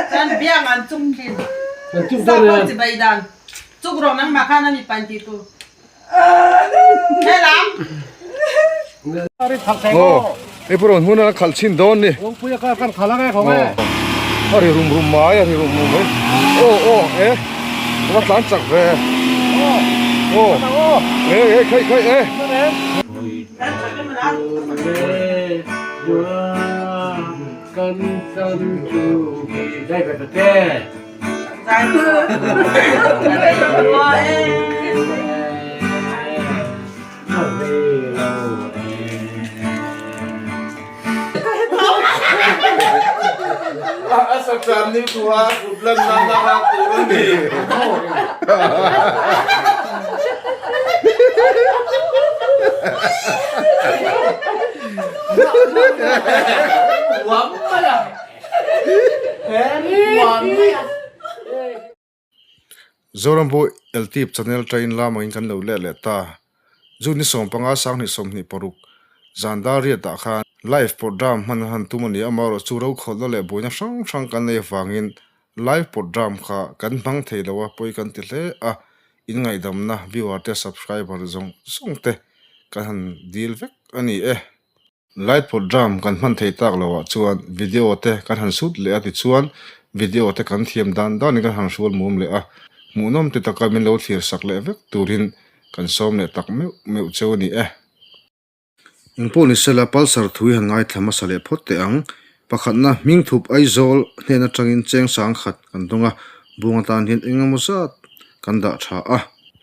Chuan biang an chuk thin. Sakhaw chibai dan chuk rawh nangmah khan a mi pan tih tur. Helam. Aw, hei pawh rawn hmun a khalh chhin dawn ni. Aw, a ri rum rum mai, a ri rum rum mai. Aw, aw, e, ka va tlan chak ve. Aw, e, e, khaih, khaih, e. A saksan ni thu a kut lan nan a hak tur a ni. Zorambo Eltip channel train lamangin kan lo let leh ta. June ni 15 2026 zan dar riat ah khan live program hman han tum a ni a, amaherawhchu rokhawlhna leh buaina hrang hrang kan nei avangin live program kha kan hmang thei lo a, pawi kan ti hle a, in ngaihdamna viewer te subscriber zawng zawng te kan han dil vek a ni e. Light program kan hman theih tak loh ah chuan video te kan han sut leh a tichuan video te kan thiam dan danin kan han hrual mum leh a, hmuhnawm ti taka min lo thlir sak leh vek turin kan sawm leh tak meuh meuh cheu a ni e. Engpawh ni sela Pulsar thui han ngaithla hmasa leh phawt teh ang. Pakhatna Hmingthup Aizawl hnen atangin cheng sang khat kan dawng a, buang atan hian eng emaw zat kan dah tha a.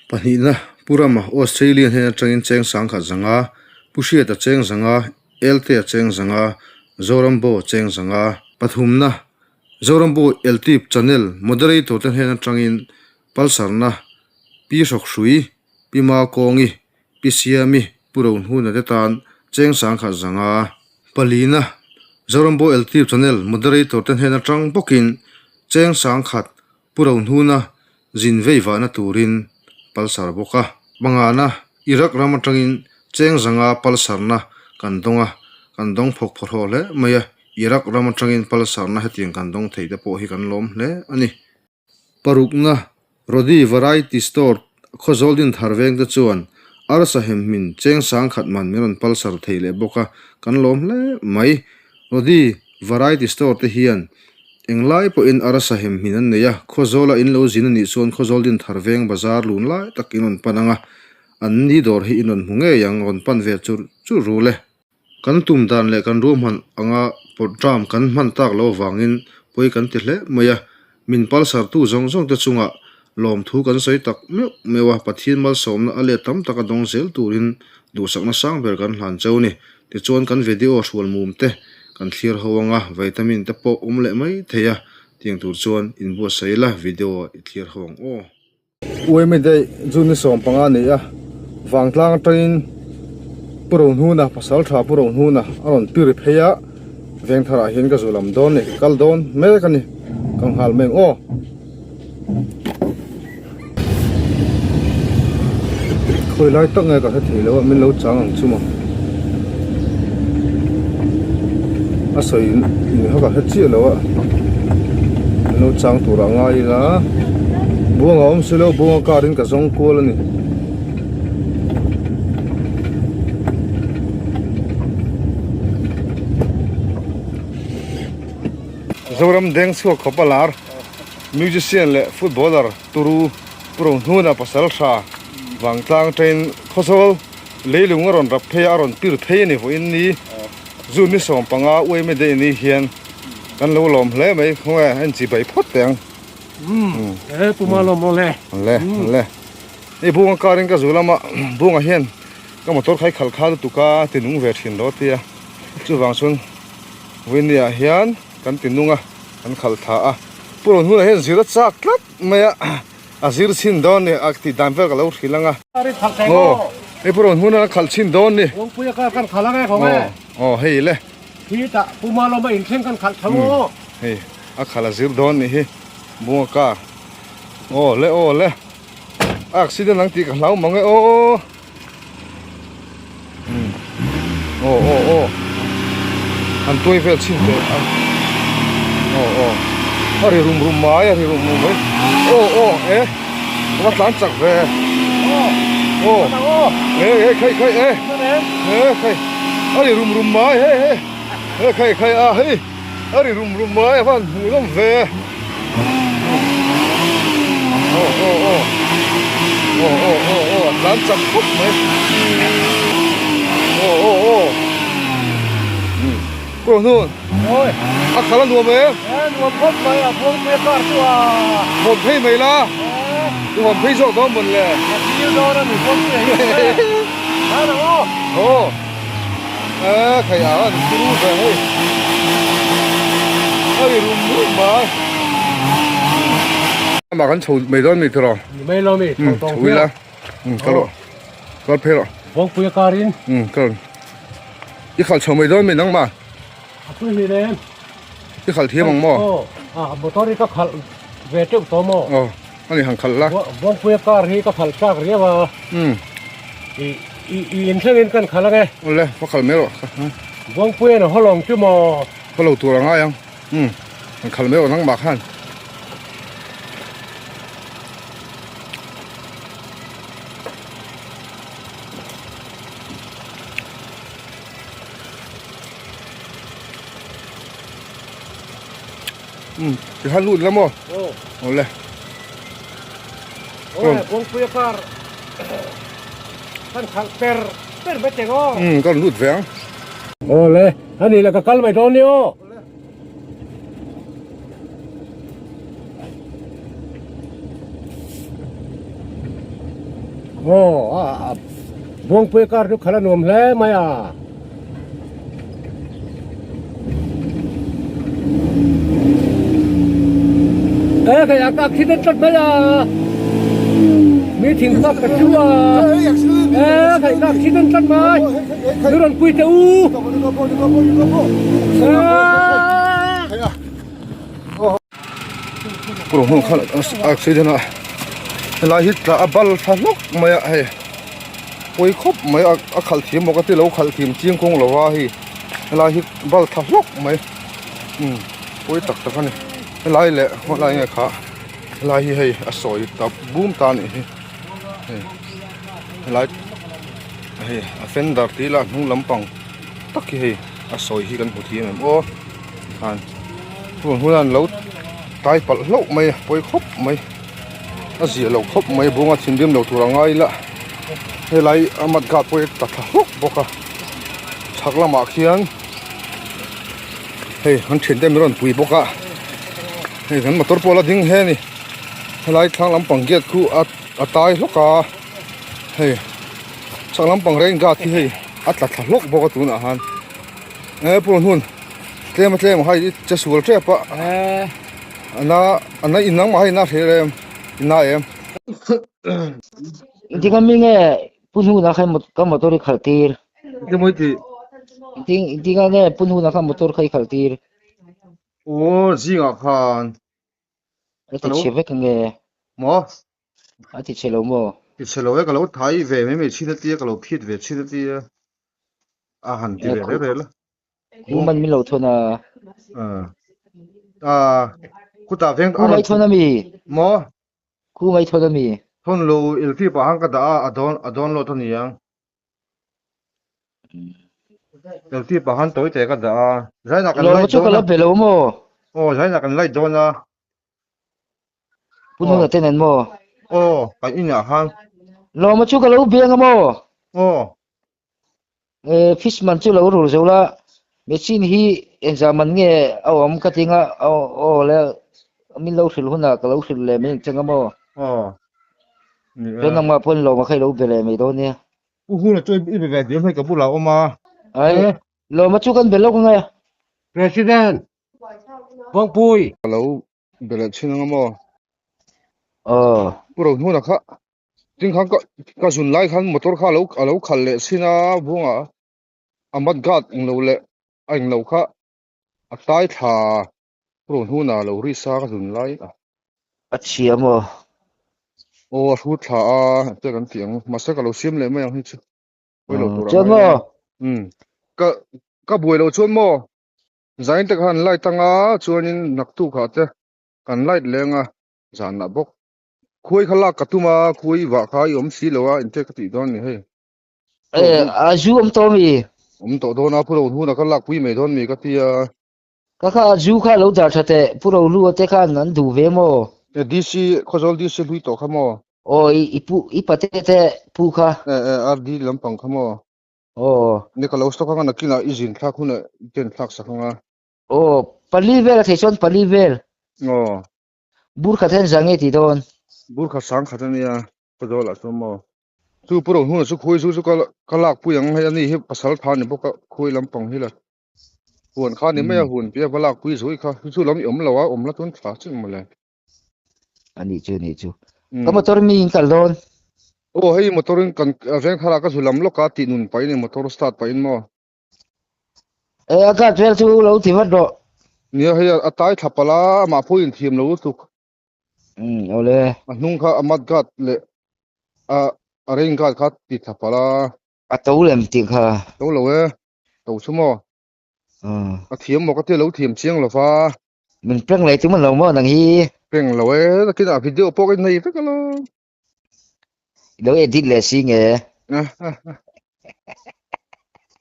Pahnihna Pu Rama Australia hnen atangin cheng sang khat zanga, Pu Hriata cheng zanga, Eltea cheng zanga, Zorambo cheng zanga. Pathumna Zorambo Eltip Channel Moderator te hnen atangin Pulsar-na Pi Hrawkhrui, Pi Makawngi, Pi Siami, Pu Rohnuna te tan cheng sangkhat zanga palina Zorambo Eltip Channel Moderator te hnen atang bawkin cheng sangkhat Pu Rohnuna zin vei vahna turin palsar bawk a. Pangana Iraq ram atangin cheng zanga palsarna kan dawng a, kan dawng phawk phawrhawh hle mai a, Iraq ram atangin palsarna hetiang kan dawng thei te pawh hi kan lawm hle a ni. Parukna, Rodi Variety Store Khawzawl din thar veng te chuan arsa hem hmin cheng sang khat man min rawn palsar thei leh bawk a, kan lawm hle mai. Rodi Variety Store te hian englai pawhin arsa hem hmin an nei a, Khawzawla in lo zin a nih chuan Khawzawl din thar veng bazar lun lai tak in rawn pan ang a, an ni dawr hi in rawn hmu ngei ang, rawn pan ve chur chur rul e. Kan tum dan leh kan ruahman anga program kan hman tak loh avangin pawi kan ti hle mai a, min palsartu zawng zawng te chungah lawmthu kan sawi tak meuh meuh a, Pathian malsawmna a let tam taka dawng zel turin duhsakna sang ber kan hlan cheu ni. Tichuan kan video hrual mum te kan thlir ho anga vitamin te pawh awm leh mai thei a, tiang tur chuan inbuatsaih ila video i thlir ho ang aw. Uaime daih June ni 15 a ni a, vangtlang atangin Pu Rohnuna, pasal tha Pu Rohnuna a rawn pir phei a, Vengtharah hian ka zu lam dawn ni, ka kal dawn mek a ni, ka nghal mai ang aw. Khawi lai tak nge ka hre thei lo a, min lo chang ang chu maw. A sawi in kha ka hre chiah lo a min lo chang tur ah ngai ila buang a awm si lo buang a kar in ka zawng kual a ni. Zoram deng chhuak khawp a lar musician leh footballer turu Pu Rohnuna pasal tha vangtlang train khawzawl Leilung a rawn rap phei a, a rawn pir phei a ni vawiin ni June ni 15 uaime day ni hian kan lo lawm hle mai khawnge a inchi bai phawt teh ang. Umm e puma lawm aw le. Le le hei bunga car in ka zu lama bunga hian ka motor kha i khalh kha lutuk a ti nung ve thin lo tia chuvang chuan vawiin ni ah hian kan ti nung a kan khalh tha a pu rawn hunah hian zir a chak tlat mai a. A zir chhin dawn ni a tih dan vel ka lo hrilh ang a. Aw hei pawh rawn hmun a khalh chhin dawn ni. Kawngpui a kar kan khalh ang e khawng e. Aw hei le. Khi tah Puma lawm a inthleng kan khalh tho aw. Hei a khalh a zir dawn ni hi bunga kar. Aw le aw le. A accident ang tih ka hlau mang e aw. Aw aw aw. An tuai vel chhin teh a. Aw aw. A ri rum rum mai a ri rum rum mai aw aw e va tlan chak ve aw e e khai khai e e khai a ri rum rum mai he he he khai khai a hei a ri rum rum mai a van hmuh hlawm ve aw aw aw aw aw aw aw a tlan chak khawp mai aw aw aw Kawng hnun. Oi. A khal a nuam em? E nuam khawp mai a buang pui a kar chu a. Hawn phei mai la. I hawn phei zawk dawn mawn le. Ka thil dawn a ni buang pui a hi chu e. Nan ang aw. Aw. E khai a an turu ve hei. A ri rum rum mai. Amah kan chho mai dawn mi tiraw? Ni mai lo mi chho tawng Chho ila. Kal rawh. Kal phei rawh. Buang pui a karin. Kal. I khalh chho mai dawn mi nangmah? A pui hlui nen. I khalh thiam ang maw? Aw, a motor hi ka khalh ve teuh tawh maw? Aw, ani han khalh la. Buangpuia car hi ka khalh chak riau a. I i inthlengin kan khalh ange. Awle, va khalh mai rawh. Buangpuia na hawlawng chu maw? Ka lo tur a ngai ang. Han khalh mai rawh nangmah khan. Ti khan lut la maw? Awle. Awle, Buangpuia car kan khalh per per mai teng aw. Ka rawn lut ve ang. Awle, ani la ka kal mai dawn ni aw. Aw a Buangpuia car chu khalh a nuam hle mai a. E khai a ka accident tlat mai a mi thing kha ka chu a e khai ka accident tlat mai mi rawn pui teh u. Kawr hmun khan accident a helai hi tla a bal thla hlawk mai a hei pawi khawp mai a a khalh thiam maw ka ti lo khalh thiam chiang kawng lo a hei helai hi bal thla hlawk mai umm pawi tak tak a ni helai leh helai nge kha helai hi hei a sawi ta bum ta a nih hi hei helai hei a fender tih lah hnung lampang tak hi hei a sawi hi kan hmu thiam em aw khan hun hun an lo tai palh hlauh mai a pawi khawp mai a zia lo khawp mai bunga thinrim lo tur a ngai ila helai a mat ghat pawh hi ta thla hlawk bawk a chhak lamah khian hei an thian te min rawn pui bawk a hei kan motor pawh a la ding hle a ni helai thlang lampang gate khu a tai hlawk a hei chhak lampang rain guard hi hei a tla thla hlawk bawk a tunah han he purun hun tlem a tlem hai che sual tep a ana ana in nangmah hi na hre em na em Engtik a mi nge pu hnuna kha ka motor i khalh tir Engtik mawi tih Engtik engtik a nge pu hnuna kha motor kha i khalh tir Aw zingah khan A ti chhe vek ange Maw A ti chhe lo maw? Ti chhe lo e, ka lo thai ve mai mai chhin a tia, ka lo phit ve chhin a tia, a han ti ve rel rel a. Khu man min lo thawn a. A, khutah veng Khu mai thawn a mi? Maw? Khu mai thawn a mi? Thawn lo iltip ah khan ka dah a, a dawn a download a ni ang. Iltip ah khan tawi te ka dah a. Zainah kan light dawn a. Lawma chu ka la be lo maw? Aw, zainah kan light dawn a. Pu Nuna te nen maw? Aw, kan inah khan. Lawma chu ka lo biang a maw? Aw. Eh, fish man chu lo rul zo la, machine hi engzah man nge a awm ka ti nga, aw aw le, min lo hrilh hunah ka lo hrilh leh mai ang che nga maw? Aw. Ni e. Chuan nangmah pawhin lawma kha i lo be leh mai dawn nia. Pu Huna chu i be ve diam hei ka bulah a awm a. Ai, lawma chu kan be lawk angai a. President, Buangpui. Ka lo be leh thin anga maw? Aw. Pu Rohnuna kha tin khan ka ka zun lai khan motor kha alo alo khalh leh thin a buanga a mud guard englo leh a englo kha a tai thla Pu Rohnuna lo ri sa ka zun lai a. A chhia maw? Aw a hrut thla a engte kan tih ang mahse ka lo siam leh mai ang hi chu pawi lo tur a Chuan ngai maw? Umm ka ka buai lo chuan maw? Zain te khan light anga chuanin naktuk ah te. Kan light leng a zan lah bawk. Khuai kha lak ka tum a, khuai vah kha i awm si lo a, inche ka tih dawn ni hei. Eh, a zu awm tawh mi? Awm tawh dawn a, Pu Rohnuna kha lak pui mai dawn mi ka ti a. Ka kha a zu kha lo dar tha teh, Pu Rohlua te khan an duh ve maw? Eh, DC, Khawzawl DC hlui tawh kha maw? Aw, i pu, i pate te pu kha. Eh, eh, RD lampang kha maw? Aw. Ni ka lo stock anga nakinah i zin thlak hunah i ken thlak sak anga. Aw, pali vel a thei chuan pali vel. Aw. Bur khat hian za nge tih dawn? Bur khat sang khat ania, Khawzawl ah chuan maw? Chu pu Rohnuna chu khuai chu chu ka ka lak pui ang hei ani hi pasal tha ni bawk a, khuai lampang hi la huan kha ni mai a huan piah va lak pui zui kha chu chu lam i awm lo a, awm la chuan tha chiah mawle. A nih chu a nih chu. Ka motor mi in kal dawn. Aw hei motor in kan veng thar ah ka zu lam lawk a tih nun pahin i motor start pahin maw? E a gat vel chu lo ti vat rawh. Nia hei a tai thla palh a amah pawh inthiam lo lutuk. Umm awle. A hnung kha a mud guard leh a a rain guard kha ti thla palh a. A to lem tih kha. To lo e. To chu maw. A thiam maw ka tia lo thiam chiang lo va. Min prank leh tum lo maw nang hi. Prank lo e nakinah video pawh ka nei vek alawm. I lo edit leh si nge.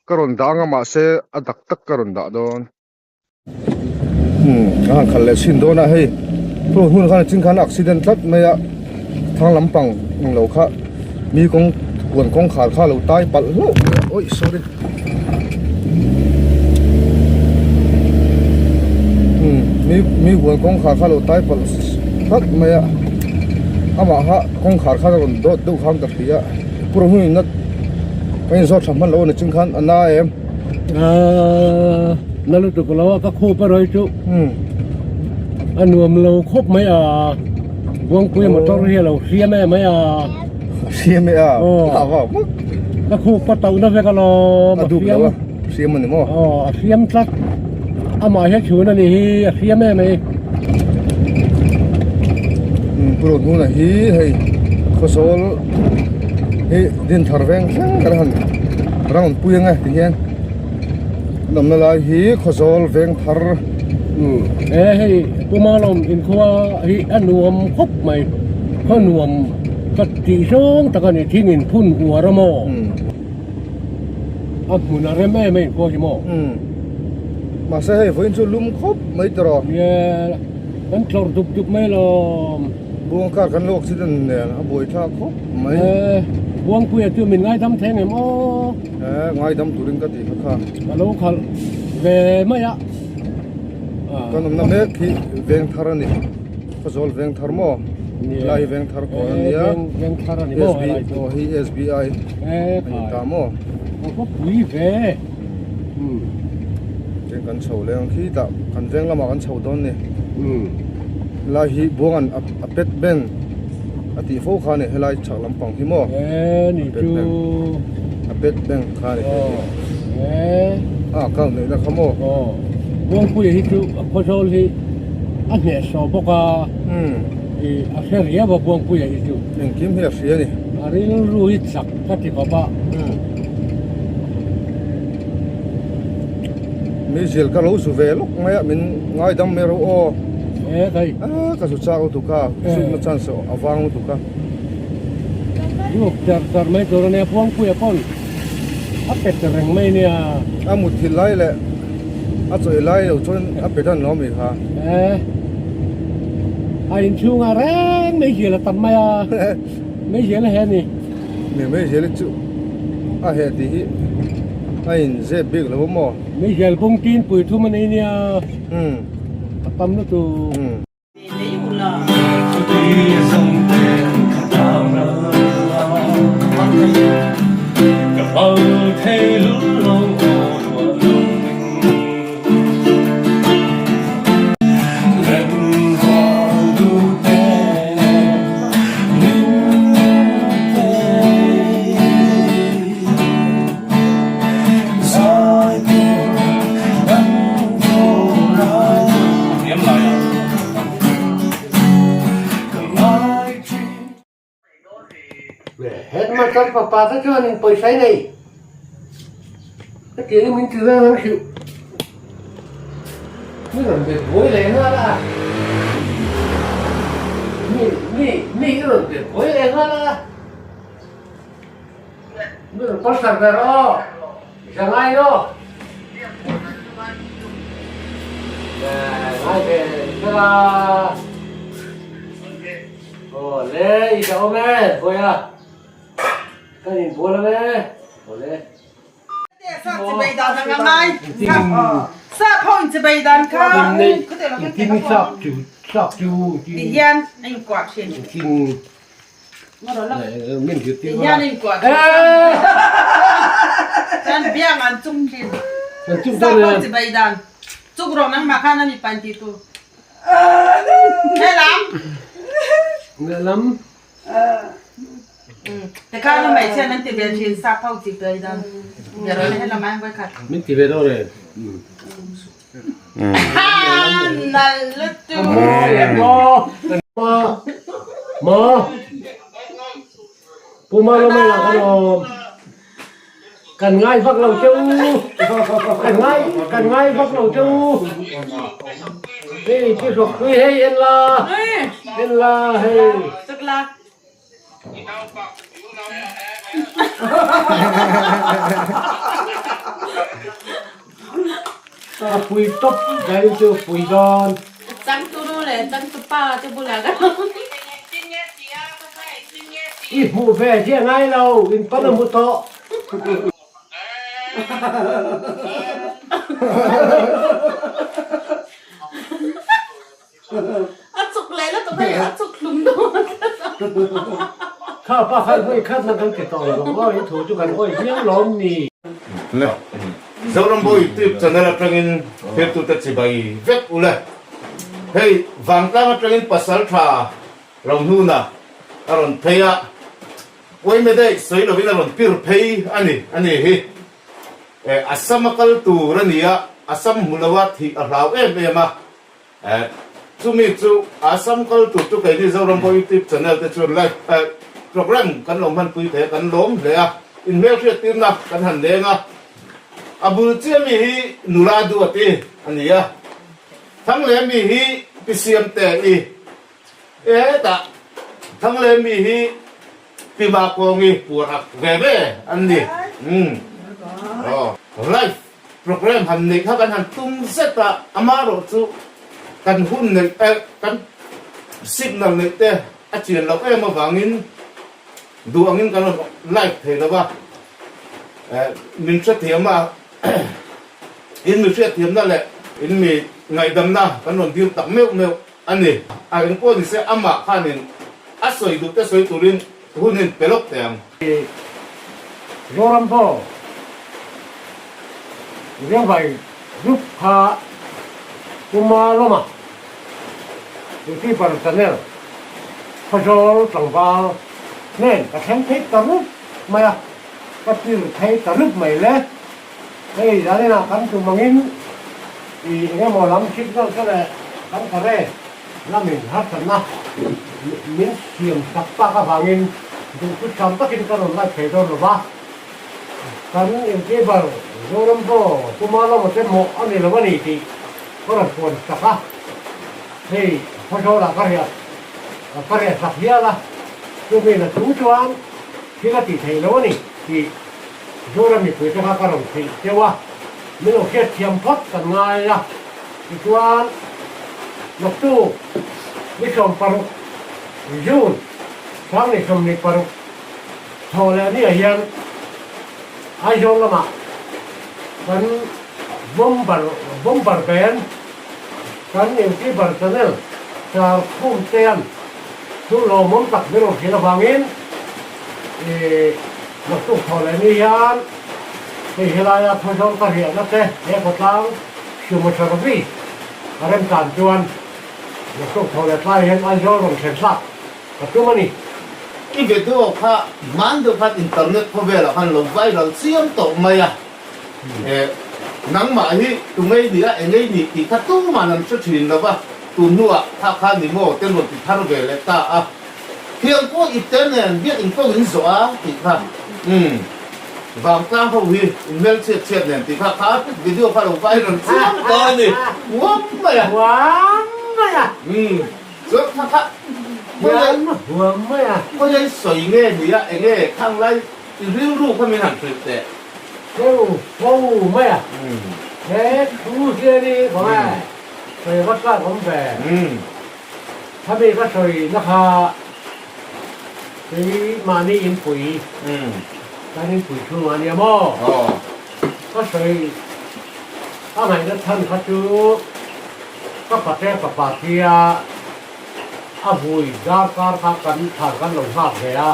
Ka rawn dah anga mahse a dak tak ka rawn dah dawn. Umm a han khalh leh chhin dawn a hei hnu hnu khan chin khan accident tlat mai a thang lampang ang lo kha mi kawng huan kawngkhar kha lo tai palh hlauh mai a awih sorry umm mi mi huan kawngkhar kha lo tai palh tlat mai a amah kha kawngkhar kha a rawn dawt deuh khan ka hria a pur hnuin a ka inzawt tha hman lo a ni chin khan a na em. Aaa na lutuk lo a ka khup a rawi chu a nuam lo khawp mai a Buangpuia motor hi a lo hriam em mai a hriam e a ka khup a tauh na vek alawm a dup lo a hriam a ni maw aw a hriam tlat amah hian chhun a ni hi a hriam em mai Pu Rohnuna hi hei khawsawl hi Dinthar veng thleng kan han round pui ang e ti hian an awmna lai hi Khawzawl veng thar umm he hei Pumalawm inkhua hi a nuam khawp mai khaw nuam ka tih zawng tak a ni thing in phun uar a maw a hmun a rem em a inkhua hi maw umm mahse hei vawiin chu lum khawp mai tawh nia kan tlawrh dup dup mai alawm. Buang kar kan lo accident nen a buai thlak khawp mai. Eh, Buangpuia chu min ngaidam thei ngem aw. Eh, ngaidam turin ka tih kha kha. Ka lo khalh ve mai a. Kan awmna mek hi veng thar a ni. Khawzawl veng thar maw? Helai hi veng thar kawn a nia. Veng thar a ni maw helai chu. Aw hei SBI a ni ta maw? Aw ka pui ve. Tin kan chho leh ang khi tah kan veng lamah kan chho dawn ni. Helai hi buangan a pet bank a tih fo kha a ni helai chhak lampang hi maw? E ni chu. A pet bank kha a ni hei hi. A account neihna kha maw? Aw Buangpuia hi chu a khawzawl hi a hnehsawh bawk a. A hre riau a Buangpuia hi chu. Engkim hi a hria a ni. A rilru hi chak ka ti khawp a. Mi zil ka lo zu ve lawk mai a min ngaidam mai ro aw. E kai. A ka zu chak lutuk a zukna chance a vang lutuk a. Zuk char char mai tur a nia Buangpuia pawn a pet reng mai nia. A mutthilh lai leh a chawih lai lo chuan a pe dan lo ami kha. E a inchhungah reng mai zial a tam mai a mai zial a he a ni. Mi meizial hi chu a heh tih hi a in zep bik lo maw? Meizial bung tin pui thum a nei nia. Umm. A tam lutuk. Umm. Headmaster fapa te chuanin pawisa i nei ka tih ang min ti reng reng hrih. Mi rawn bet buai leh nghal a. Pulsar ber aw i hla ngai lo ngai ve vel a aw le i hla awm e vawiah kan inbual ang e aw le. Min ti ve dawn e. Ma Pu Ma lo mai lah kan awm. Kan ngai vak lo che u. Kan ngai kan ngai vak lo che u. Hei ti hrawk tui hei en la. En la hei. A pui tawp daih chu pui dawn. Changtunu leh changtupa te bulah ka I hmuh ve chiah ngai lo, in pan a hmu tawh. A chuk leh lutuk hei, a chuk hlum dawn Kha pa khan hmui khat na kan ti tawh lo maw i thu chu kan hawi viau lawm ni. Le Zorambo YouTube channel atangin thiltute chibai vek ule. Hei vangtlang atangin pasal tha Rohnuna a rawn phei a, Uaime daih sawi lovin a rawn pir phei a ni a ni hi. Assam a kal tur a ni a, Assam hmu lo a thih a hlau em em a. Chumi chu Assam kal tur chu keini Zorambo YouTube channel te chuan live program kan lo hmanpui thei a, kan lawm hle a, inhmelhriattirna kan han leng a. A bul chiah mi hi nula duati a ni a, Thangleh mi hi Pi Siamte i hetah Thangleh mi hi Pi Mapawngi puar ak ve ve an ni. Umm. Aw. Live program han neih kha kan han tum zet a, amaherawh chu kan hun neih eh kan signal neih te a chian loh em avangin duh angin kan rawn live thei lo va. Eh min hrethiam a in mi hriatthiamna leh in mi ngaihdamna kan rawn dil tak meuh meuh A ni, a eng pawh ni se amah khanin a sawi duh te sawi turin hun in pe lawk teh ang. Zoram pawh Riangvai group kha Puma Lawma Youtuber channel Khawzawl tlangval hnen ka thleng thei ta rup mai a, ka tir thei ta rup mai le. Hei zaninah kan tum angin i engemaw lam signal te leh kan kare lamin harsatna min siam tak tak avangin duhthut tham takin ka rawn live thei dawn lo va. Kan YouTuber Zorambo Puma Lawma te mawh a ni lo a ni tih ka rawn puan sak a. Hei Khawzawlah ka riah ka riah sak hial a, chumi la chung chuan thil a tih theih lo a ni tih Zoram mipui te kha ka rawn hrilh deuh a, min lo hriatthiam phawt kan ngai a, tichuan Noktu ni 16 June 2026 thawh leh nia hian Aizawl lamah kan Bomber Bomber Band kan YouTuber channel Char Khum Tean chu lawmawm tak min rawn hrilh avangin i Naktuk thaw leh ni hian hei helaia Khawzawl ka riahna te he khawtlang Sumo Service a remchan chuan naktuk thaw leh tlai hian Aizawl rawn thlen thlak ka tum a ni. I video kha hman deuh khan internet khawvelah khan lo viral chiam tawh mai a, nangmah hi tu ngei ni a engei ni tih kha tuman an hre thin lo va, tun hnuah kha kha ni maw te rawn ti thar ve leh ta a. Thiang pawh i te nen biak in kawng in zawh a tih kha umm vangtlang ho hi in hmel chhiat chhiat nen tih kha kha video kha lo viral chiam tawh a ni huam mai a huam mai a umm chuan kha kha huam huam mai a khawi sawi nge ni a enge khang lai. I rilru kha min han hrilh teh. Deuh fo mai a, he thu hian i kawng e, sawi va tlak awm ve. Khami ka sawi na kha kei mahni inpui, kan inpui chhungah a nia maw? Ka sawi a ngaihna chhan kha chu ka pate fapa tia a vui darkar kha kan thlan kan lo nghak ve a,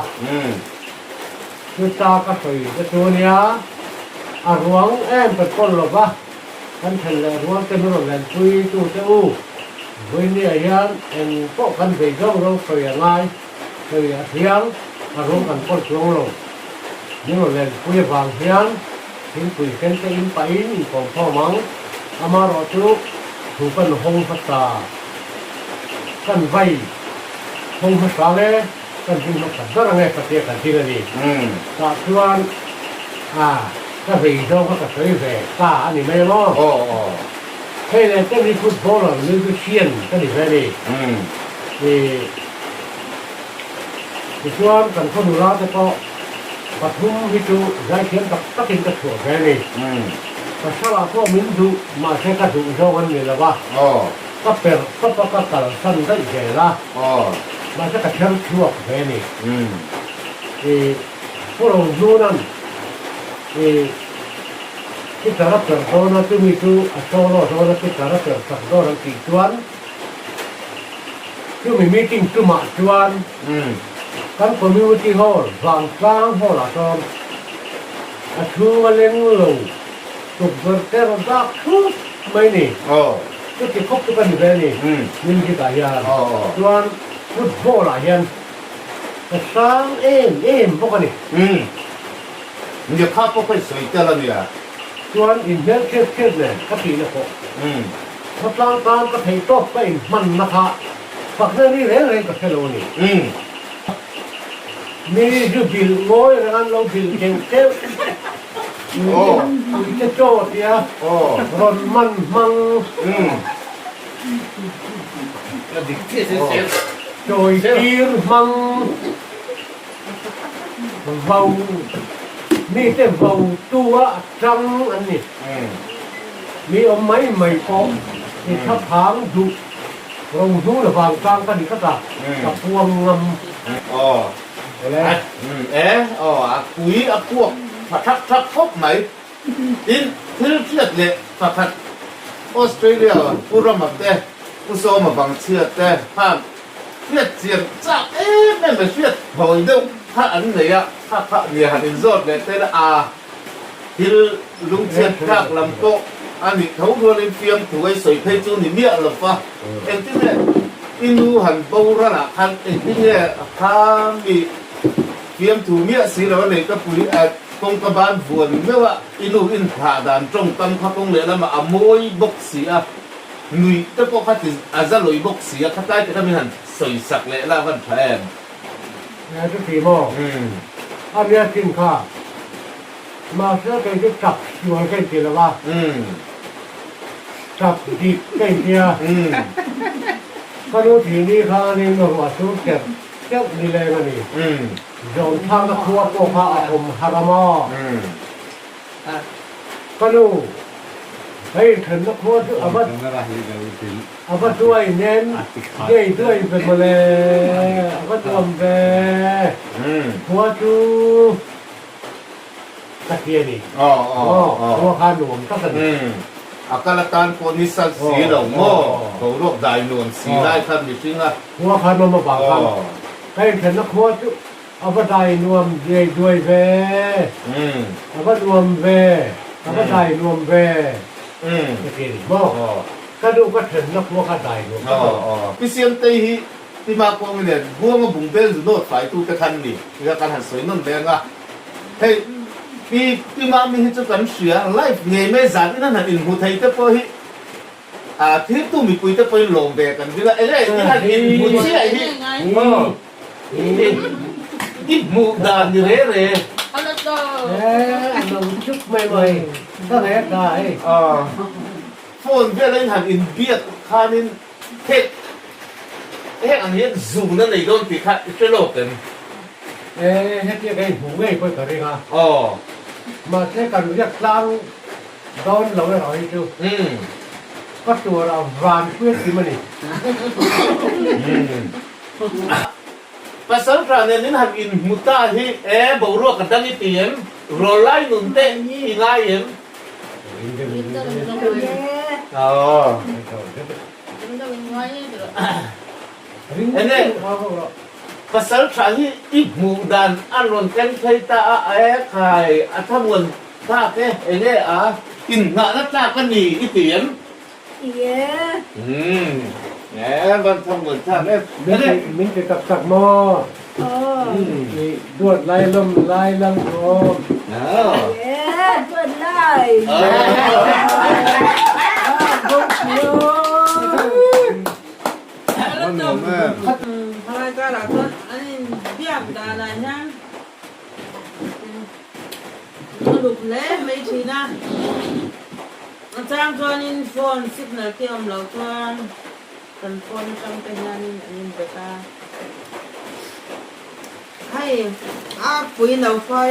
chuta ka sawi te chu nia a ruang em kan kawl lo va, kan then leh rual te min rawn lenpui tu te u, vawinia hian eng pawh kan bei zawng zawng sawi a ngai, sawi a thiang, a ruang kan kawl chuang lo, min rawn lenpui avang hian thingpui ken te in pahin inkawm khawm ang, amaherawh chu thu kan hawng hmasa. Kan vai hawng hmasa nge kan ding hmasa ber ange ka tia kan ding a ni. Tah chuan a ka vei zawng kha ka sawi ve ta a ni mai ang aw. Hei leh ten hi footballer musician ka ni ve a ni. Tichuan kan khaw nula te pawh pathum hi chu zaithiam tak takin ka chhuah ve a ni. Pasal-ah pawh min duh mahse ka duh zawng an ni lo va. Ka perh tawp a ka kalsan daih zel a, mahse ka kher chhuak ve a ni. I Pu Rohnuna'n i guitar a perh dawn a, chumi chu a solo dawn a, guitar a perh sak dawn an tih chuan chumi meeting tumah chuan kan community hall Vangtlang hall ah chuan a chhung a leng lo tukverh te rawn dak thut mai ni. Chuti khawp chu ka ni ve a ni music ah hian. Chuan football ah hian ka sang em em bawk a ni. Nia kha pawh ka insawi tel a nia. Chuan inhmel khiat khiat nen ka tihna pawh khawtlang tan ka theih tawp ka inhmanna kha fakna ni reng reng ka hre lo a ni. Mi zu bilh ngawi reng an lo bilh keuh keuh. Ui te chaw tia rawn man hmang. Chawi tir hmang vau mite vau tu a tang an ni. Mi awm mai mai pawh i thlaphang duh rohnu la vangtlang ka ni tlat a, ka puang ngam. E aw a pui a puak tha thak thak khawp mai. Tin, thil hriat leh pakhat Australia Pu Rama te, Pu Sawma Vangchhia te khan hriat chian chak em em mai hriat thawi deuh kha an nei a, kha kha nia han inzawt leh te la a thil lungchhiat thlak lam pawh a nih tho rualin fiamthu ei sawi phei chu ni miah lo va, engtin nge i nu han boral ah khan engtin nge kha mi fiamthu miah si lo a nei ka pui a kawngka ban vuan meuh a i nu inthlah dan tawngkam kha kawng lehlamah a mawi bawk si a, nuih te pawh kha ti a za lawi bawk si a, khatlai te kha min han sawi sak leh la a van tha em? Nge chu ti maw? A nia chin kha. Mahse kei chu tap sual ka inti lo va, tap dik ka inti a. Ka nu thini kha anin ruah sur terh terh ni leng a ni. Zawnthlakna khua pawh kha a awm har a maw? Ka nu, hei inthenna khua chu a va A va duai nen ngei duai ve mawle, a va tuam ve. Khua chu ka ti a ni. Khua kha nuam tak a ni. A kal atan pawh ni sal si lo maw, boruak dai nuam si lai kha mihring a. Khua kha nuam avang khan ka inthenna khua chu a va dai nuam ngei duai ve, a va nuam ve, a va dai nuam ve ka ti a ni maw. Ka nu ka thenna khua kha dai nuam ka lo. Pi Siamtei hi Pi Makuangi nen Buanga bungbel zu nawt faitu te khan ni tia kan han sawi nawn leng a. Hei Pi Pi Mami hi chu kan hria live ngei mai zan in an han inhmu thei te pawh hi a thirtu mipui te pawhin lawm ve kan ring a enge i han inhmu chiah hi i hmuh dan ni re re. Phone vel a in han inbiak khanin heng heng ang hian zun a nei dawn tih kha i hre lawk em? E hetia ka inhmuh ngei pawh ka ring a. Aw. Mahse kan riak tlang dawn lo erawh hi chu ka tur a van pui a tim a ni. Pasal tha nen in han inhmu ta hi e boruak a dang i ti em? Rawlai nun te i ngai em? Enge pasal tha hi i hmuh dan a rawn thleng phei ta a e khai a thlamuan thlak e enge a inhnahna tlak a ni i ti em? Umm e van thlamuan thlak em enge. Min ti tak tak maw? I duat lai lawm lai lang awm. Duat lai. Halai karah chuan an inbiak danah hian a luk hle mai thin a, a chang chuanin phone signal te awm loh chuan kan phone atang te hianin an inbet a. Hei a pui lo fai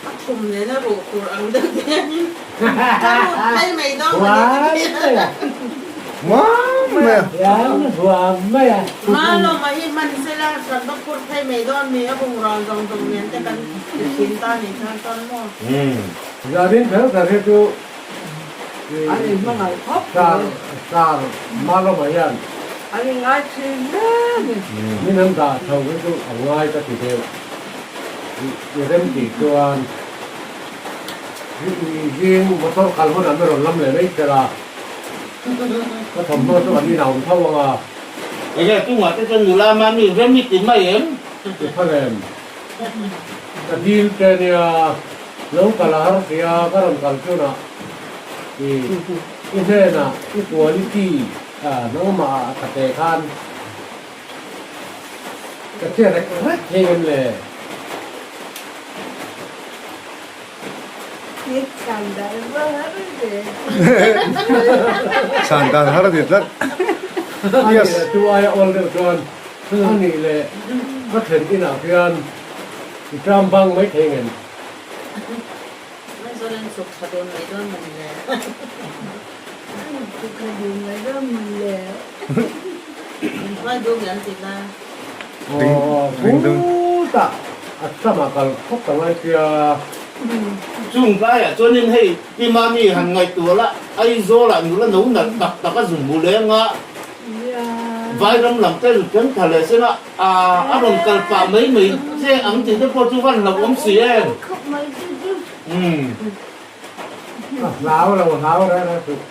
a khum nena ruh tur ang deuh te hianin ka rut phei mai dawn a ni ka ti a. Malawma hi hman sela kan va phur phei mai dawn mi a bungrau zawng zawng nen te kan ti thin ta ni khan chuan maw. Zanin kher kher hi chu Sar Sar Malawma hian min an dah chho hi chu a ngai ka ti deuh. I rem tih chuan zing motor kal hunah mi rawn lam leh mai tel a, ka thawmhnaw chu an inah awm tho ang a. Enge tungah te chuan nula mami rem i ti mai em? Ti phal em? Ka dil che nia. Lo kal a har tia ka rawn kal chunah i i hnenah i quality a nangmah ah a tha teh khan ka che rek rek thei ngem le? Chhan dan har a ti tlat. A nih leh chu aia awl deuh chuan a nih leh ka thlen inah khian I tram bang mai thei ngem? Aizawl in chhuk tha dun mai dawn mawni le. Chhuk tha dun mai dawn mawni le. In hruai duh nge an ti la. Aw putah a tramah kal khawp ta ngai sia. Chung tlaiah chuanin hei Pi Mami han ngaihtuah la, Aizawlah nula no nalh tak tak a zun bu leng a, Vairam lam te zut then tha leh sen a, a rawn kal pah mai mai che ang tih te pawh chu van hlauh awm si em? A hlau lo hlau reng reng suh.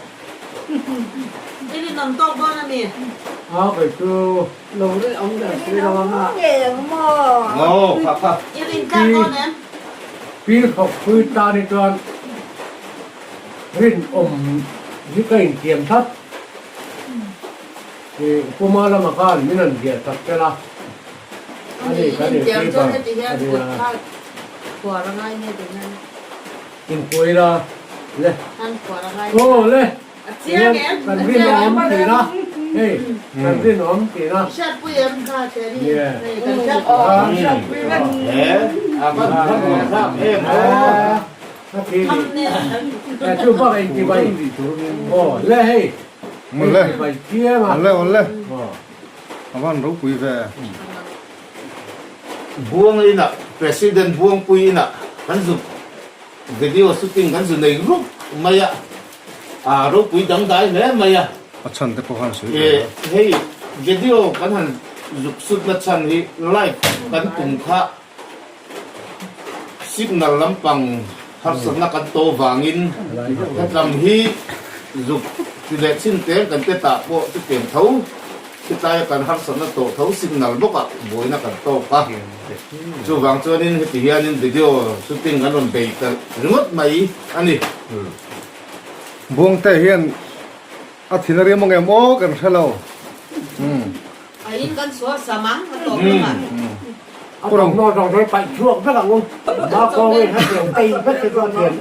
I rinawm tawk dawn a mi? A kei chu. Lo rinawm der si lo ang a. I rin tlak dawn em? Pil khawp pui tan hi chuan rinawm hi ka intiam thlap. Puma lamah khan min rawn biah tak tel a, a ni kan inpui ber a ni a. Inpui la le, aw le, tihian kan rinawm thin a, hei kan rinawm thin a. Nge. Chu bak inti bai, aw le hei. Awle, awle awle, a van ropui ve. Buang inah President Buangpui inah kan zu video shooting kan zu nei rup mai a, a ropui dangdai hle mai a. A chhan te pawh khan sawi ve a. Hei video kan han zuk shoot na chhan hi live kan tum kha Signal lampang harsatna kan to vangin hetlam hi zuk ti leh chin tel kan te tah pawh chu pian tho, khitlaia kan harsatna tawh tho signal bawkah buaina kan tawk a. Chuvang chuanin heti hianin video shooting an rawn bei ta ringawt mai a ni. Buangte hian a thin a riam ang em aw kan hre lo. A in kan sual sam ang a tawp lamah. A thawmhnaw zawng zawng hi paih chhuak vek ang u. Ma kawngin a thian tei vek te chu a thian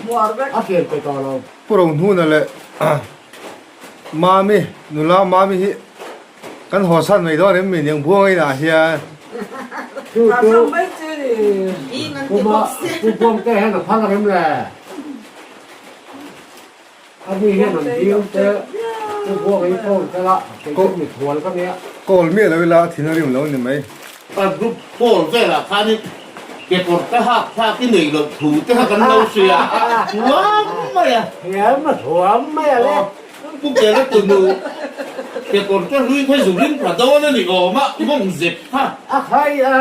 a thian pe tawh lo. Pu Rohnuna leh Mami, nula Mami hi kan haw san mai dawn em mi niang buang inah hian. Chu chu Ing an ti bawk sia. Pu Buangte hian a phal ang em le? A ni hian an dil te Pu Buanga hi call tel a, kei chu mithual ka nia. Call miah lo ila a thin a rim lo ni mai. Ka group call velah khanin kekawr te hak thlak i nei loh thu te kha kan lo hria a, thuam mai a. Thiam a thuam mai a le. Pu Kela tunu kekawr te hlui kha zu ring pha dawn a ni awm a, mawng zep kha. A khai a,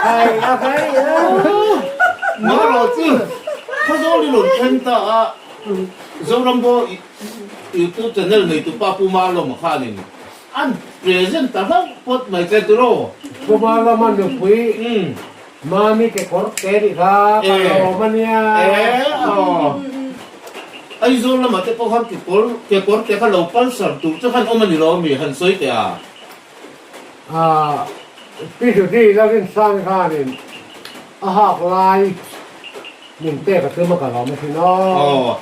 khai a khai a. Marawh chu Khawzawl i rawn thleng ta a, Zorambo YouTube channel neitupa Pu Malawma khanin an present ta hlauh phawt mai che tiraw? Pu Malawma nupui Mami kekawr te nih kha ka lawm a nia. Aizawl lamah te pawh khan kekawr kekawr te kha lo pulsar tur che khan awm a ni lo ami han sawi teh a? Pi Judy Lalrinsang khanin a hak lai min pek a tum a ka lawm asin aw.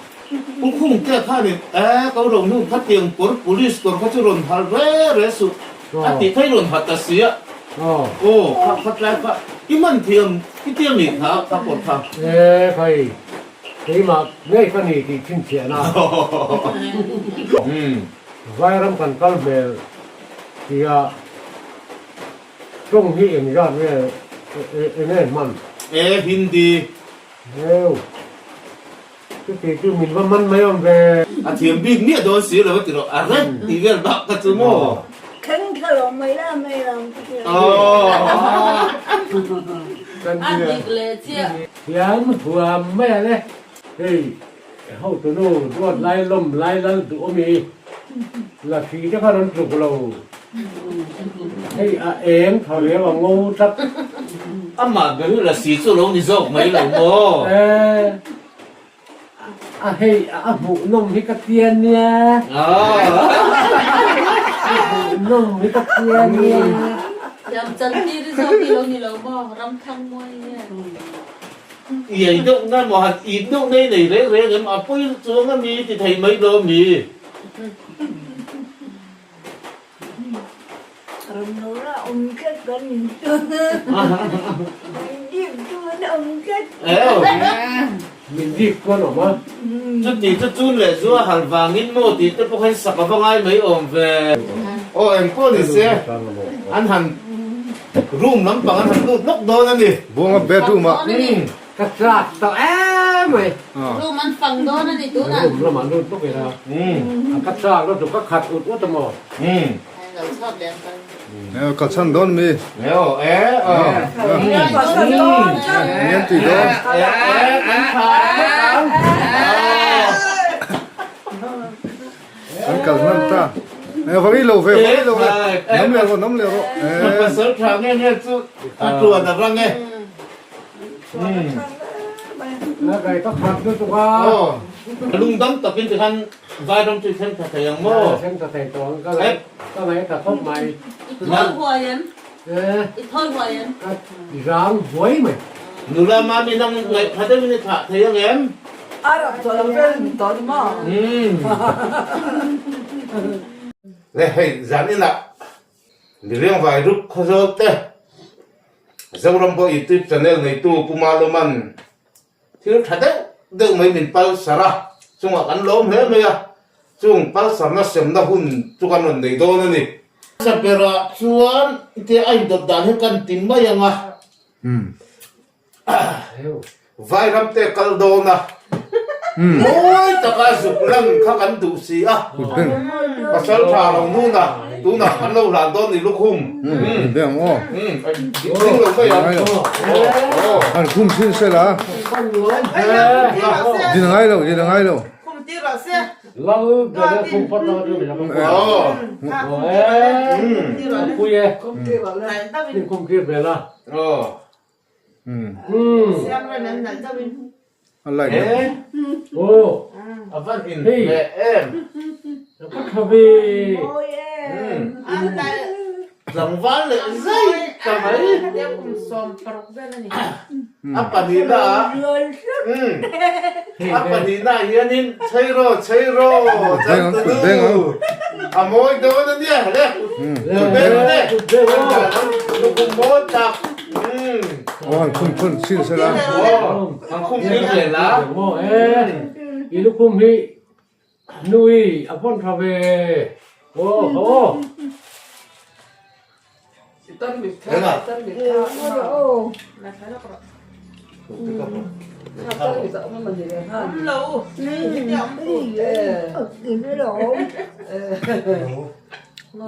Pu Khungte khanin e ko ro hnu khatiang kawr police kawr kha chu rawn hal re re suh a tih kha i rawn ha ta si a. Aw kha kha tlai kha i man thiam i tia mi kha kha kawr kha. E khai keimah ngei ka ni tih chhinchhiahna Vairam kan kal hmel tia tawng hi engzat nge enge hman? E Hindi. Heu. Chuti chu min va man mai awm ve. A thiam bik miah dawn si lo a ti rawh, a ret tih vel bak kha chu maw? Khen kha lo mai la mai la ang chu tia. A dik leh chiah. Thiam huam mai a le. Hei hotunu ruat lai lawm lai lal duh awm i la hri te kha rawn tluk lo. Hei a eng tha riau a ngo tlat. Amah ber hi lasi chu lo ni zawk mai lo maw? A hei a hmuh nawm hi ka tia nia. A hmuh nawm hi ka tia nia. Thiam chan tir hi zawk hi lo ni lo maw? Ramthang mawi nge? Iai deuh na maw han it deuh nei nei reng reng em? A pawi chuang ami ti thei mai lo mi? Chuti chu chun leh chu a hal vangin maw tih te pawh khan sak a va ngai mai awm ve. Aw eng pawh ni se an han room lampang an han lut lawk dawn a ni. Buanga bedroom ah. Ka chak tawh em mai. Room an fang dawn a ni tunah. Room lamah lut bawk ila. Ka chak lutuk ka khat ut ut a maw. Lo chhuak leh ang kan. Ka chhan dawn mi. Ni an tih dawn. Kan kal hman ta. Va ri lo ve, va ri lo ve. Nam leh rawh, nam leh rawh. Pasal tha nge nge chu a tluan a rang e. Lungdam takin tikhan Vairam chu i thleng tha thei ang maw? Thleng tha thei tawh ang, ka ngaih ka ngaih tha khawp mai. I thawi huai em? I thawi huai em? Ka zang huai mai. Nula mami nang ngaih tha deuhin i thlah thei ang em? A rak tawh lo vel ni tawh ni maw? Le hei zan inah Miriang Vairup Khawzawl te Zoram pawh YouTube channel neitu Pu Maluman thil tha deuh deuh mai min palsar a, chungah kan lawm hle mai a, chung palsarna semna hun chu kan rawn nei dawn a ni. Saberah chuan tia a indawt dan hi kan ti mai ang a. Vairam te kal dawn a, mawi taka zuk lan kha kan duh si a, pasal tha lo nuna tunah kan lo hlan dawn ni lukhum. Ding lo mai ang. An khum thin se la. Din a ngai lo, din a ngai lo. Lal ber a khum phawt ang a chu min a pui e, min khum tir ve la. A light na. A van in hleh em. Ka tha ve. Tlangval leh zai ta mai. A pahnihna ah a pahnihna ah hianin Cheiraw Cheiraw changtunu a mawi dawn a nia le. Kut beng le. Lukhum mawi tak. Aw han khum phun chin sela. Aw han khum tir ve la. Maw e i lukhum hi nui a pawn tha ve aw haw.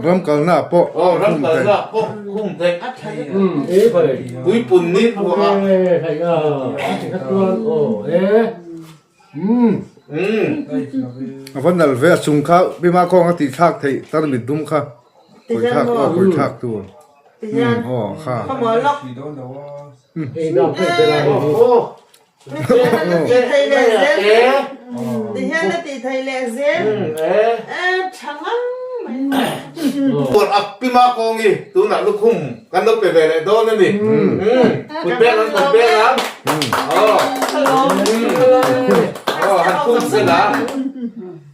Ram kalna pawh Aw ram kalna pawh khum theih. Puipun ni pawh a. A va nal ve a chung kha bima kawng a tih thlak theih tarmit dum kha kawi thlak aw kawi thlak tur aw kha. Tuan a pima kawng hi tunah lukhum kan lo pe ve leh dawn a ni. Kut beng ang kut beng ang. Aw. Aw han khum sel a.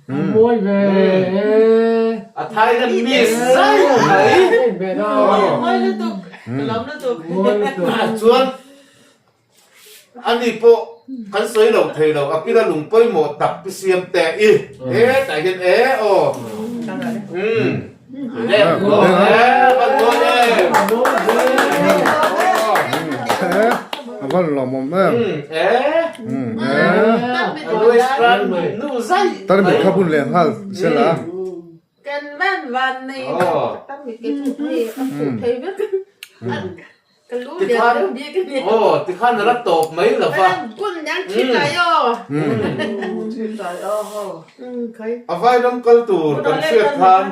Mawi ve. A Thailand miss zai mai. Mawi lutuk. Lawm lutuk. Chuan Ani pawh kan sawi lo thei lo, a pila lung pawimawh tak pi siam teh i hetah hian e aw umm le aw e van dawn em A van lawmawm em e a nu zai Tar mit kha bun leh nghal sela. Kan van van nei tak mi ke chu thei a fuh thei vek ka lu lian deuh bik a ni. Aw tikhan a la tawp mai lo va. Kun yang thi tlai aw. Thi tlai aw ho. A vairam kal tur kan hriat khan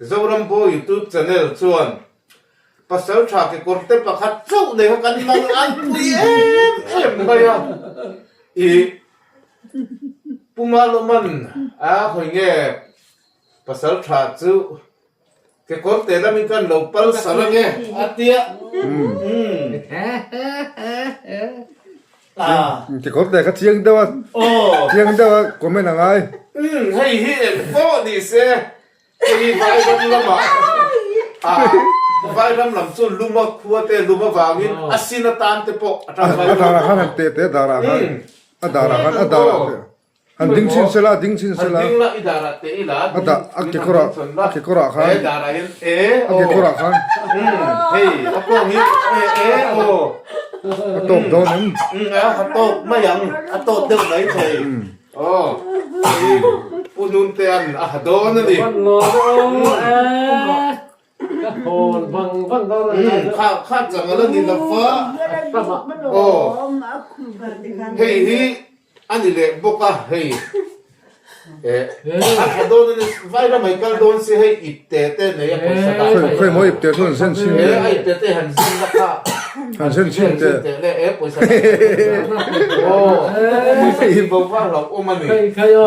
Zoram Bo YouTube channel chuan pasal tha kekawr te pakhat chauh nei kha kan mang an pui em em mai a. I Pu Malawman a khawi nge pasal tha chu kekawr te lamin kan lo pal sar ange a tia. Kekawr te kha chiang deuh a chiang deuh a comment a ngai. Hei hi eng pawh ni se hei vairam lamah vairam lam chu luma khua te lum avangin a sin atan te pawh a tangkai. A darah khan han teh teh a darah khan. A darah khan a darah te han ding chhin sela a ding chhin sela han ding la i darah te i la a dah a kekawr ah a kekawr ah khan e darah hian e a kekawr ah khan hei a kawng hi e e aw a tawk dawn em a a tawk mai ang a tawk deuh mai thei aw hei pu nun te an a ha dawn a ni Ka hawn vang vang dawn a ni. Kha kha chang ala ni lo va. Aw hei hi a ni leh bawk a hei eh a tha dawn a ni vairam ai kal dawn si hei ip te te nei a pawisa dah Khawi khawi maw ip te chu an zen chhin te. Eh a ip te te han zen la kha. Han zen chhin te. Te le eh pawisa dah. Aw pawisa hi bo va hlauh awm a ni. Khawi khawi aw.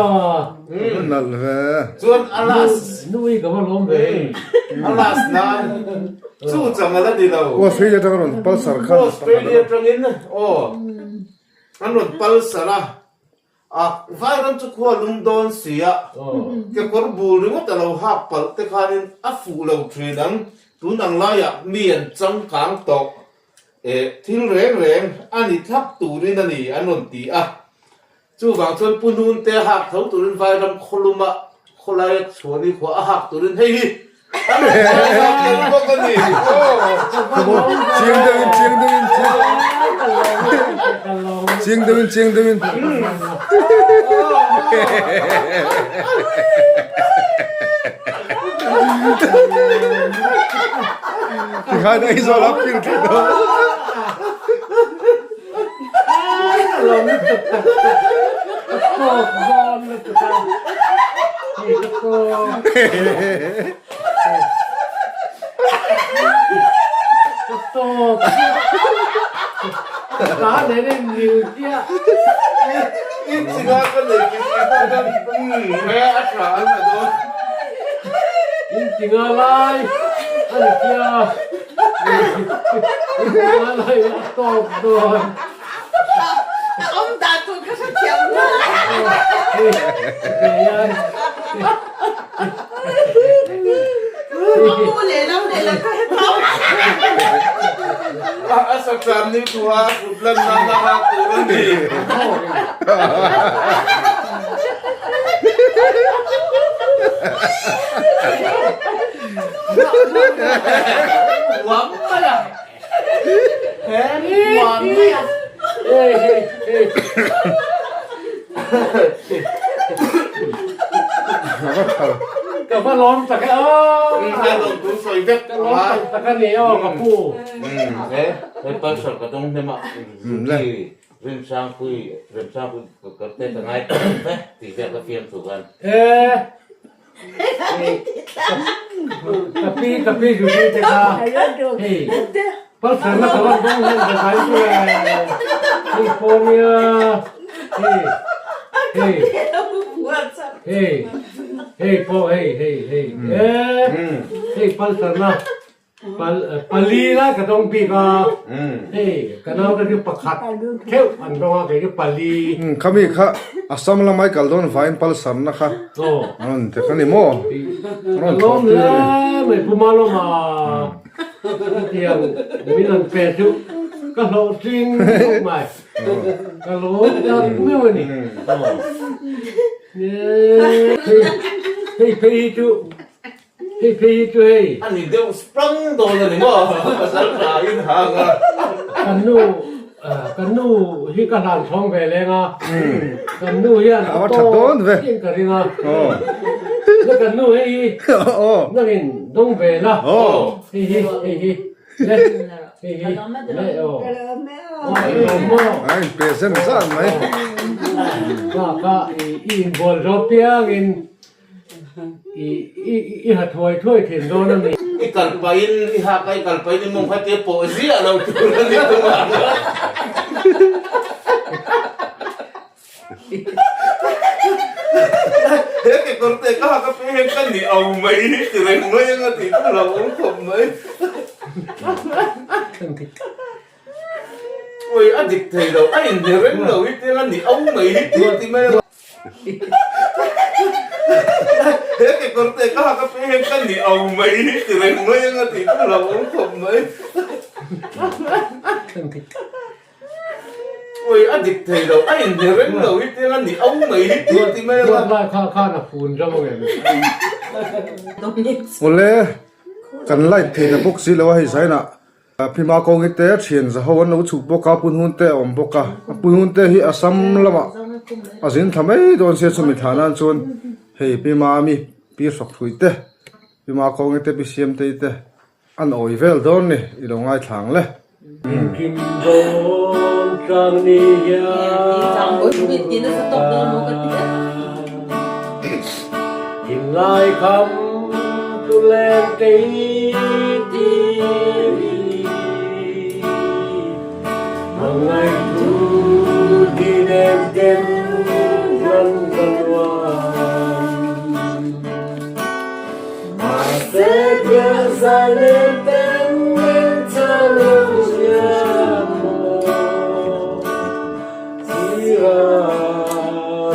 Nalh ve. Chuan a last. Nui ka va lawm ve. A last nan chu chang ala ni lo. Australia atang a rawn palsar khan. Australia atangin aw an rawn palsar a. A vairam chu khua lum dawn si a. Kekawr bul ringawt a lo hak palh te khanin a fuh lo thin ang. Tun ang laiah mi an changkang tawh. Thil reng reng a ni thlap turin a ni an rawn ti a. Chuvang chuan Pu Hnun te hak tho turin Vairam khawluma khawlaia chhuah ni khua a hak turin hei hi an rawn chhuah tel bawk a ni. Chiang deuhin chiang deuhin chiang deuhin chiang deuhin. Tikhan Aizawl a pil thei dawn. Awm dan tur ka hrethiam lo. Amu lehlam lehlam ka hre tho. A saksan ni thu a kut lan nan a hak tur a ni. Uam mai a. He uam mai a. Hei hei hei. Ka va lawm tak e aw. Ka lawm tu sawi vek Ka lawm tak tak a ni aw ka pu. He he pulsar ka dawng hnem a Zuki Rimsangpui Remsangpui ka te ka ngai tak vek tih vel ka fiam thu khan. E Ka pi ka pi Zuki te kha hei pulsar na ka van dawng hnem ka ngai chu e hei pawh nia hei hei hei hei pawh hei hei hei e hei pulsar na Pali lai ka dawng bik a, hei ka naute chu pakhat theuh an dawng a, kei chu pali. Khami kha Assam lamai kal dawn vain palsarna kha an rawn ti kha ni maw? An rawn thlawh tir a ni. Ka lawm hle mai Pu Malawma hetiang min han pe chu ka hlawhtling khawp mai. Ka lawm tak meuh a ni. Hei phei hi chu Hei phei hi chu hei. A ni deuh sprang dawn a ni maw? Pasal tha in hang a. Kan nu kan nu hi ka hlan chhawng ve leng a. Kan nu hian a tawk chiah ka ring a. Na kan nu hei hi nangin dawng ve la. Hei hi hei hi le hei hi le aw. A inpe zem zan mai. Ka ka i inbual zawk piangin I ha thuai thuai thin dawn a ni. I kal pahin, i hak a i kal pahin i mawng kha tia pawh ziah lo tur a ni tumah chuan. He kekawr te ka hak a pe hian ka ni au mai hi ti reng mai anga tih chu lo awm khawp mai. Ui a dik thei lo, a inhne reng lo hi tiang a ni au mai hi ti ti mai a. He kekawr te ka hak a pe hian ka ni au mai hi ti reng mai anga tih chu lo awm khawp mai. Ui a dik thei lo, a inhne reng lo hi tiang a ni au mai hi ti ti mai a. Duat lai kha khan a fun ram ang em? Awle, kan light thei ta bawk si lo a hei zainah Phima kawngi te thian zaho an lo chhuk bawk a, Punhun te a awm bawk a. Punhun te hi Assam lamah a zin thla mai dawn sia chumi thlah nan chuan hei Pi Mami, Pi Hrawkhrui te, Pi Makawngi te, Pi Siamtei te an awi vel dawn ni i lo ngaithla ang le. Engkim dawn tlang ni hian Thinlai kham tu leng tei ti Hmangaih thu ti nem ten nan ka nuam Mahse biak zai nem ten min cha lo zia maw Sira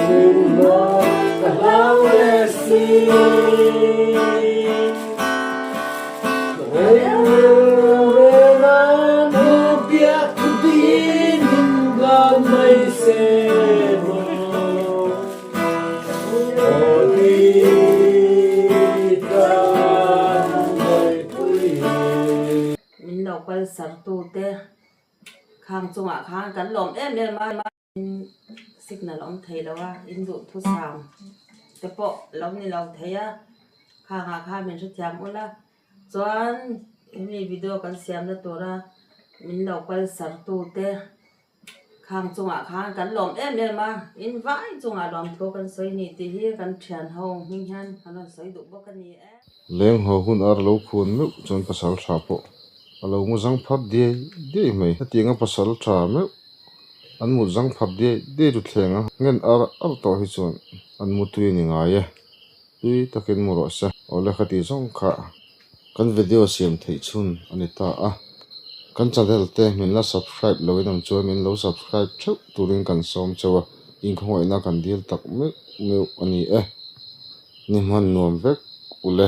min maw ka hlau leh si. Min lo kal sartute khang chungah khan kan lawm em em a. Signal awm thei lo a, in duh thusam te pawh lo ni lo thei a, khangah khan min hrethiam ul a, chuan hemi video kan siamna tura min lo kal sar tu te khang chungah khan kan lawm em em a, in vai chungah lawmthu kan sawi ni tih hi kan thian ho hming hian kan rawn sawi duh bawk a ni e. Leng haw hun ar lo khuan meuh chuan pasal tha pawh a lo mu zang phar diai diai mai. Hetianga pasal tha meuh An mut zang phar diai diai ru thleng a, ngen ar ar tawh hi chuan an mu tui a ni ngai e. Tui takin mu rawh se. Awle kha tih zawng kha kan video siam theih chhun a ni ta a. Kan channel te min la subscribe lo in awm chuan min lo subscribe theuh turin kan sawm cheu a, inkhawngaihna kan dil tak meuh meuh a ni e. Ni hman nuam vek ule.